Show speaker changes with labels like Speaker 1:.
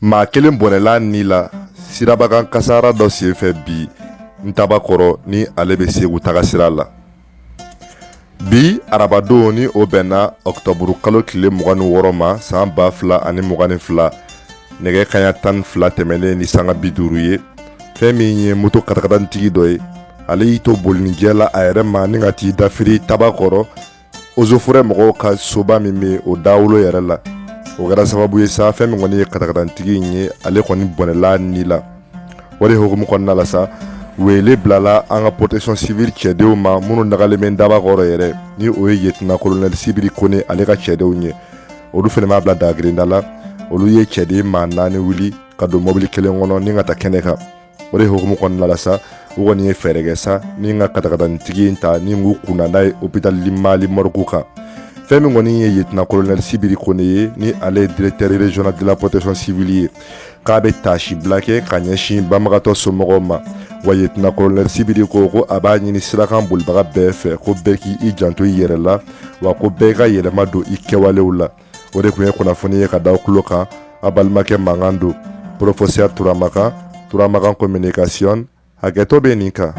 Speaker 1: Maa kelen bɔnɛla ni la sirabakan kasara dɔ senfɛ bi Ntabakɔrɔ, ni ale bɛ Segu taga sira la. Bi arabadon, ni o bɛnna ɔkutɔburu kalo tile 26 ma, san 2022, nɛgɛ kaɲa 12 tɛmɛnen ni sanga 50 ye, fɛn min ye moto katakatanin dɔ ye, ale y'i to bolinijɛ la a yɛrɛ ma ni ka t'i dafiri Tabakɔrɔ eaux et forêts mɔgɔw ka soba min bɛ o dawolo yɛrɛ la. O kɛra sababu ye sa, fɛn min kɔni ye katakatantigi in ye, ale kɔni bɔnɛla ni la. O de hukumu kɔnɔna la sa, wele bilala an ka protection civile cɛdenw ma minnu dagalen bɛ Dabakɔrɔ yɛrɛ, ni o ye lieutenant colonel Sibiri Kone ale ka cɛdenw ye. Olu fana b'a bila dagirinda la. Olu ye cɛden maa naani wuli ka don mɔbili kelen kɔnɔ ni ka taa kɛnɛ kan. O de hukumu kɔnɔna la sa, u kɔni ye fɛɛrɛ kɛ sa ni ka katakatanin in ta ni k'u kunna n'a ye hôpital Mali morgue kan. Fɛn min kɔni ye lieutenant colonel Sibiri Kone ye, ni ale ye directeur régional de la protection civile ye, k'a bɛ taasibila kɛ ka ɲɛsin banbagatɔ somɔgɔw ma. Wa lieutenant colonel Sibiri ko ko a b'a ɲini sirakan bolibaga bɛɛ fɛ ko bɛɛ k'i janto i yɛrɛ la, wa ko bɛɛ ka yɛlɛma don i kɛwalew la. O de tun ye kunnafoni ye ka da tulo kan. A balimakɛ mankan don, professeur Turamakan, Turamakan communication. Hakɛto bɛ nin kan.